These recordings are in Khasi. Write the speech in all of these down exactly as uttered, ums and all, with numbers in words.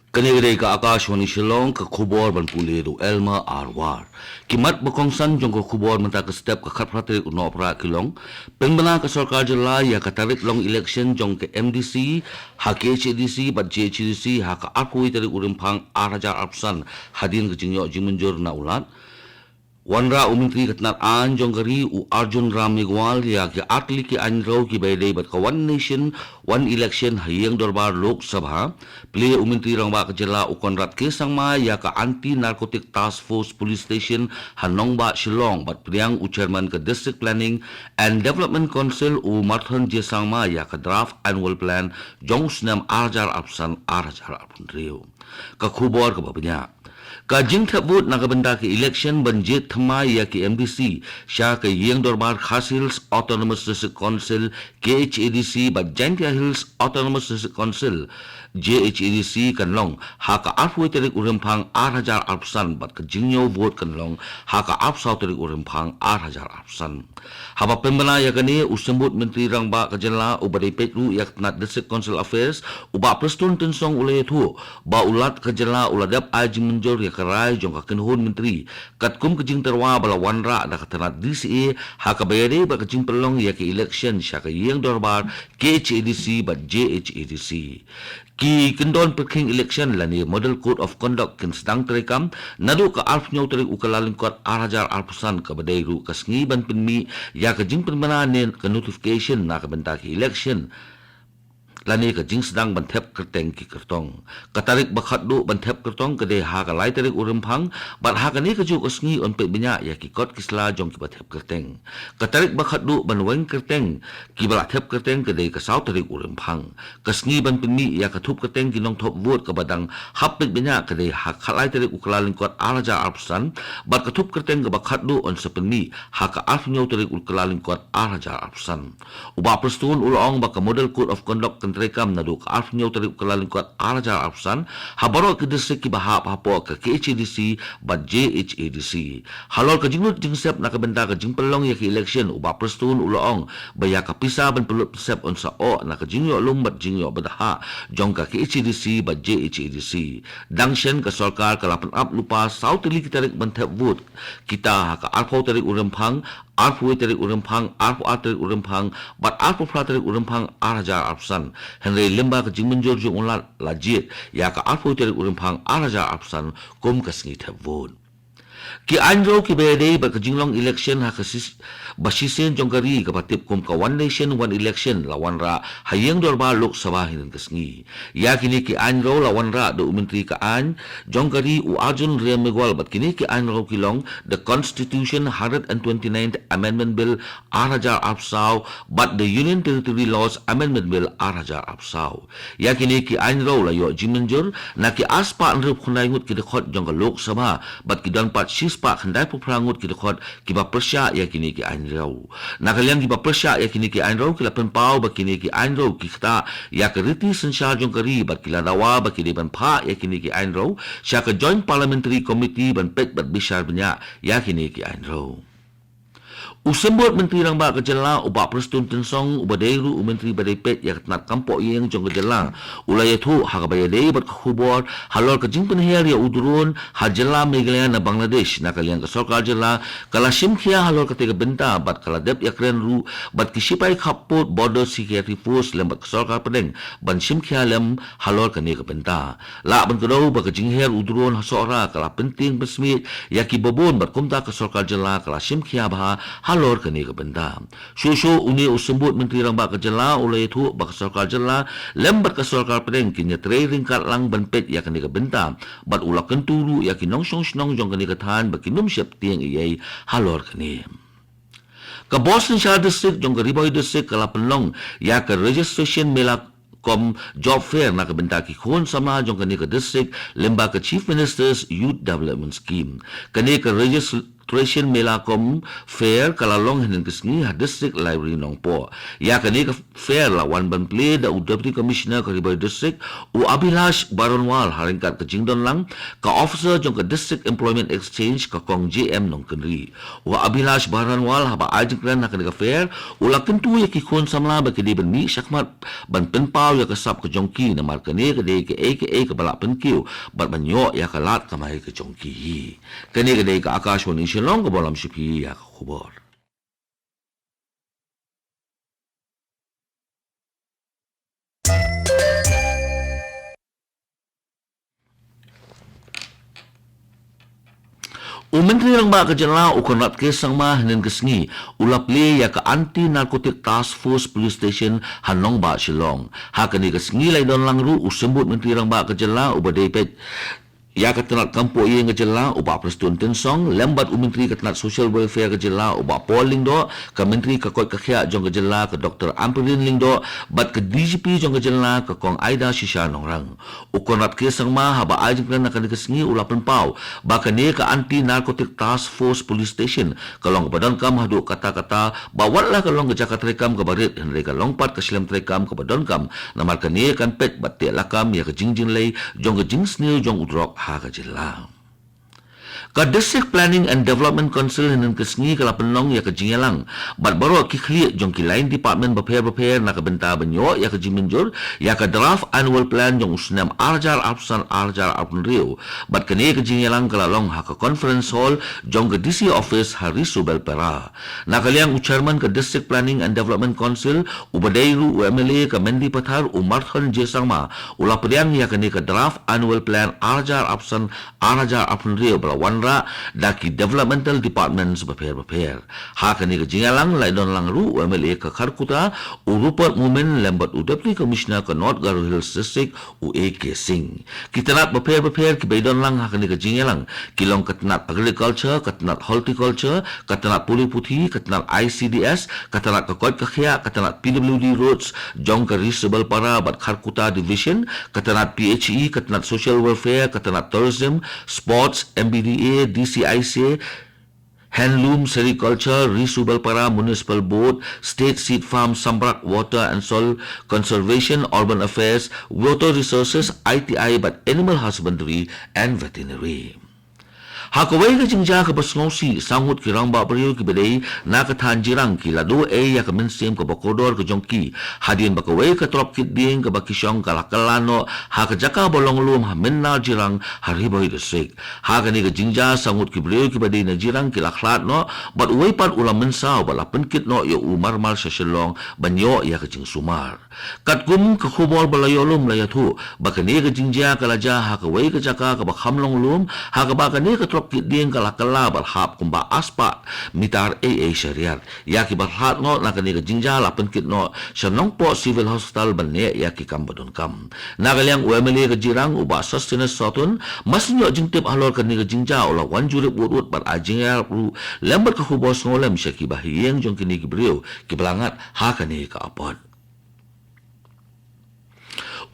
Kane ka dei ka Akashvani Shillong, ka khubor ban pule da u Elma Arwar. Ki mat ba kongsan jong ka khubor mynta ka step ka khatphra tarik u Nohprah ki long: pynbna ka sorkar jylla ïa ka tarik long election jong ka M D C ha K H A D C bad J H A D C ha ka arphew tarik u Rymphang ar hajar arphew san hadien ka jingïoh jingmynjur na u Lat. Wanrah u Myntri ka tnat aiñ jong ka ri u Arjun Ram Meghwal ïa ki artylli ki aiñrew kiba ïadei bad ka One Nation One Election ha ïing dorbar Lok Sabha. Plie u Myntri Rangbah ka jylla u Conrad K Sangma ïa ka Anti Narcotic Task Force Police Station ha nongbah Shillong bad pdiang u Chairman ka District Planning and Development Council u Marthon J Sangma ïa ka Draft Annual Plan jong u snem ar hajar arphew san ar hajar arphew hynriew. Ka khubor kaba bniah. Ka jingthep vote na ka bynta ka election ban jied thymmai ïa ki M D C sha ka ïing dorbar Khasi Hills Autonomous District Council, K H A D C, bad Jaintia Hills Autonomous District Council, J H A D C, kan long ha ka arphew tarik u Rymphang ar hajar arphew san bad ka jingñiew vote kan long ha ka arphew saw tarik u Rymphang ar hajar arphew san. Haba pynbna ïa kane, u Symbud Myntri Rangbah ka jylla uba dei peit ruh ïa ka tnat District Council Affairs, u Bah Prestone Tynsong, u la ïathuh ba u Lat ka jylla u la dep ai jingmynjur ïa ka rai jong ka kynhun myntri katkum ka jingtyrwa ba la wanrah da ka tnat D C A ha kaba ïadei bad ka jingpynlong ïa ka election sha ka ïing dorbar K H A D C bad J H A D C. Ki kyndon pyrkhing election lane Model Code of Conduct kin sdang treikam naduh ka arphew hynñiew tarik u Kyllalyngkot ar hajar arphew san, kaba dei ruh ka sngi ban pynmih ïa ka jingpynbna ne ka notification na ka bynta ki election lane ka jingsdang ban thep kyrteng ki kyrtong. Ka tarik ba khatduh ban thep kyrtong ka dei ha ka lai tarik u Rymphang, bad ha kane kajuh ka sngi yn peit bniah ïa ki kot ki sla jong kiba thep kyrteng. Ka tarik ba khatduh ban weng kyrteng kiba la thep kyrteng ka dei ka saw tarik u Rymphang. Ka sngi ban pynmih ïa ka thup kyrteng ki nongthop vote kaba dang hap peit bniah ka dei ha ka lai tarik u Kyllalyngkot ar hajar arphew san, bad ka thup kyrteng kaba khatduh yn sa pynmih ha ka arphew hynñiew tarik u Kyllalyngkot ar hajar arphew san. U Bah Prestone u la ong ba ka Model Code of Conduct kan treikam naduh ka arphew hynñiew tarik u Kyllalyngkot ar hajar arphew san ha baroh ki district kiba hap hapoh ka K H A D C bad J H A D C. Halor ka jinglut jingsep na ka bynta ka jingpynlong ïa ka election, u Bah Prestone u la ong ba ïa ka pisa ban pynlut pynsep yn sa oh na ka jingïoh lum bad jingïoh bthah jong ka K H A D C bad J H A D C. Dang shen ka sorkar ka la pynap lypa saw tylli ki tarik ban thep vote, kita ha ka arphew tarik u Rymphang, arphew tarik u Rymphang, arphew ar tarik u Rymphang, bad arphew phra tarik u Rymphang ar hajar arphew san. Hynrei lyngba ka jingmynjur jong u Lat la jied ïa ka arphew tarik u Rymphang ar hajar arphew san kum ka sngi thep vote. Ki aiñrew kiba ïadei bad ka jinglong election ha ka sis-, ba shisien jong ka ri kaba tip kum ka One Nation One Election la wanrah ha ïing dorbar Lok Sabha hynnin ka sngi. Ïa kine ki aiñrew la wanrah da u Myntri ka aiñ jong ka ri u Arjun Ram Meghwal, bad kine ki aiñrew ki long the Constitution Hundred and Twenty-ninth Amendment Bill ar hajar arphew saw bad the Union Territory Laws Amendment Bill ar hajar arphew saw. Ïa kine ki aiñrew la ïoh jingmynjur na ki arspah hynriewphew khyndai ngut ki dkhot jong ka Lok Sabha bad ki don pat shispah khyndaiphew phra ngut ki dkhot kiba pyrshah ïa kine ki aiñrew. Na ka liang kiba pyrshah ïa kine ki aiñrew ki la pynpaw ba kine ki aiñrew ki ktah ïa ka riti synshar jong ka ri bad ki la dawa ba ki dei ban phah ïa kine ki aiñrew sha ka Joint Parliamentary Committee ban peit bad bishar bniah ïa kine ki aiñrew. U Symbud Myntri Rangbah ka jylla u Bah Prestone Tynsong, uba dei ruh u Myntri ba dei peit ïa ka tnat kam poh ïing jong ka jylla, u la ïathuh ha kaba ïadei bad ka khubor halor ka jingpynhiar ïa u drone ha jylla Meghalaya na Bangladesh. Na ka liang ka sorkar jylla ka la shim khia halor katei ka bynta bad ka la dep ïakren ruh bad ki shipai khappud Border Security Force lem bad ka sorkar pdeng ban shim khia lem halor kane ka bynta. Lah ban kdew ba ka jinghiar u drone ha Sohra ka la pyntieng pynsmiej ïa kiba bun bad kumta ka sorkar jylla ka la shim khia bha halor kane ka bynta. Shuh shuh une u Symbud Myntri Rangbah ka jylla u la ïathuh ba ka sorkar jylla lem bad ka sorkar pdeng kin ïatrei ryngkat lang ban peit ïa kane ka bynta, bad u la kyntu ruh ïa ki nongshong shnong jong kane ka thaiñ ba kin ym sheptieng ei ei halor kane. Ka Bhorsynshar District jong ka Ri Bhoi District ka la pynlong ïa ka Registration Mela cum Job Fair na ka bynta ki khun samla jong kane ka district lyngba ka Chief Minister's Youth Development Scheme. Kane ka regis-, Tradition Mela cum Fair ka la long hynnin ka sngi ha District Library Nongpoh. Ïa kane ka fair la wan ban plie da u Deputy Commissioner ka Ri Bhoi District, u Abhilash Baranwal, ha ryngkat ka jingdon lang ka officer jong ka District Employment Exchange, ka Kong J M Nongkynrih. U Abhilash Baranwal haba ai jingkren ha kane ka fair, u la kyntu ïa ki khun samla ba ki dei ban mih shakhmat ban pynpaw ïa ka sap ka jong ki, namar kane ka dei kaei kaei kaba la pynkiew bad ban ïoh ïa ka lad kamai ka jong ki. Kane ka dei ka Akashvani Shillong kaba lam sha phi ïa ka khubor. U Myntri Rangbah ka jylla u Conrad K Sangma hynnin ka sngi u la plie ïa ka Anti Narcotic Task Force Police Station ha nongbah Shillong. Ha kane ka sngi la ïadon lang ruh u Symbud Myntri Rangbah ka jylla uba dei peit ïa ka tnat kam poh ïing ka jylla u Bah Prestone Tynsong, lem bad u Myntri ka tnat Social Welfare ka jylla u Bah Paul Lyngdoh, ka Myntri ka koit ka khiah jong ka jylla ka Doktor Ampareen Lyngdoh, bad ka D G P jong ka jylla ka Kong Ida Shisha Nongrang. U Conrad K Sangma haba ai jingkren ha kane ka sngi u la pynpaw ba kane ka Anti Narcotic Task Force Police Station ka long kaba donkam haduh katta katta, ba wat la ka long ka jaka treikam kaba rit hynrei ka long pat ka shlem treikam kaba donkam, namar kane kan peit bad teh lakam ïa ka jingjynlei jong ka jingsniew jong u drok ha ka jylla. Ka District Planning and Development Council hynnin ka sngi ka la pynlong ïa ka jingïalang bad baroh ki khlieh jong ki line department bapher bapher na ka bynta ban ïoh ïa ka jingmynjur ïa ka draft annual plan jong u snem ar hajar arphew san ar hajar arphew hynriew. Bad kane ka jingïalang ka la long ha ka conference hall jong ka D C office ha Ri Subelpara. Na ka liang u chairman ka District Planning and Development Council, uba dei ruh u M L A ka Mendipathar, u Marthon J Sangma, u la pdiang ïa kane ka draft annual plan ar hajar arphew san ar hajar arphew hynriew ba la wanrah da ki developmental departments bapher bapher. Ha kane ka jingïalang la ïadon lang ruh u M L A ka Kharkutta, u Rupert Momin, lem bad u Deputy Commissioner ka North Garo Hills District, u A K Singh. Ki tnat bapher bapher kiba ïadon lang ha kane ka jingïalang ki long ka tnat Agriculture, ka tnat Horticulture, ka tnat Pule Puthi, ka tnat I C D S, ka tnat ka koit ka khiah, ka tnat P W D Roads jong ka Ri Subelpara bad Kharkutta Division, ka tnat P H E, ka tnat Social Welfare, ka tnat Tourism, Sports, M B D A, D C I C, Handloom, Sericulture, Ri Subelpara Municipal Board, State Seed Farm, Sambrak, Water and Soil Conservation, Urban Affairs, Water Resources, I T I bad Animal Husbandry and Veterinary. Ha kawei ka jingjia kaba sngewsih, saw ngut ki rangbah briew kiba dei na ka thaiñ Jirang ki la duh ei ïa ka mynsiem kaba kordor ka jong ki hadien ba kawei ka trok kit dieng kaba ki shong ka la kylla noh ha ka jaka ba long lum ha Mynnar Jirang ha Ri Bhoi District. Ha kane ka jingjia, saw ngut ki briew kiba dei na Jirang ki la khlad noh bad uwei pat u la mynsaw bad la pynkit noh ïa u marmar sha Shillong ban ïoh ïa ka jingsumar. Katkum ka khubor ba la ïoh lum la ïathuh ba kane ka jingjia ka la jia ha kawei ka jaka kaba kham long lum, ha kaba kane ka trok kit dieng ka la kylla bad hap kumba arspah mitar ei ei sha riat. Ïa kiba khlad noh na kane ka jingjia la pynkit noh sha Nongpoh Civil Hospital ban neh ïa ki kam ba donkam. Na ka liang u M L A ka Jirang u Bah Sosthenes Sohtun, ma shu ïoh jingtip halor kane ka jingjia u la wan jurip wut wut bad ai jingïarap ruh lem bad ka khubor sngewlem sha kiba ha ïing jong kine ki briew kiba la ngat ha kane ka apot.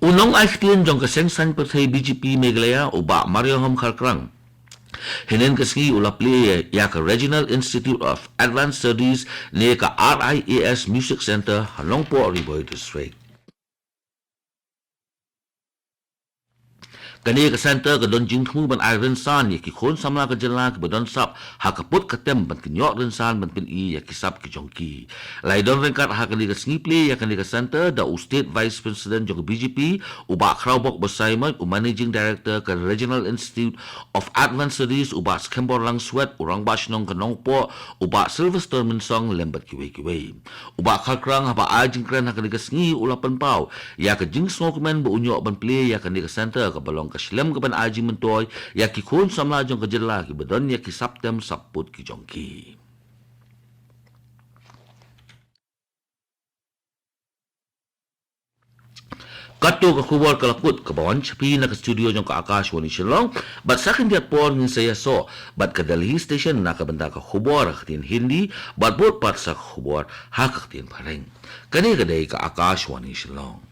U nongai ktien jong ka seng saiñ pyrthei B J P Meghalaya u Bah Marihoem Kharkrang, hynnin ka sngi u la plie ïa ka Regional Institute of Advanced Studies ne ka R I A S Music Center ha Nongpoh Ri Bhoi District. Kane ka center ka don jingthmu ban ai rynsan ïa ki khun samla ka jylla kiba don sap ha ka put ka tem ban pynïoh rynsan ban pyni ïa ki sap ki jong ki. La ïadon ryngkat ha kane ka sngi plie ïa kane ka center da u State Vice President jong ka B J P, u Bah Khrawbok Basaiawmoit, u Managing Director ka Regional Institute of Advanced Studies, u Bah Skembor Langswet, u Rangbah Shnong ka Nongpoh, u Bah Sylvester Mynsong lem bad kiwei kiwei. U Bah Kharkrang haba ai jingkren ha kane ka sngi u la pynpaw ïa ka jingsngewkmen ba un ïoh ban plie ïa kane ka center kaba long ka shlem kaban ai jingmyntoi ïa ki khun samla jong ka jylla kiba don ïa ki sap tem sap put ki jong ki. Katto ka khubor ka la kut kaba wan sha phi na ka studio jong ka Akashvani Shillong, bad sa khyndiat por ngin sa ïasoh bad ka Delhi Station na ka bynta ka khubor ha ka ktien Hindi, bad bud pat sa ka khubor ha ka ktien Phareng. Kane ka dei ka Akashvani Shillong.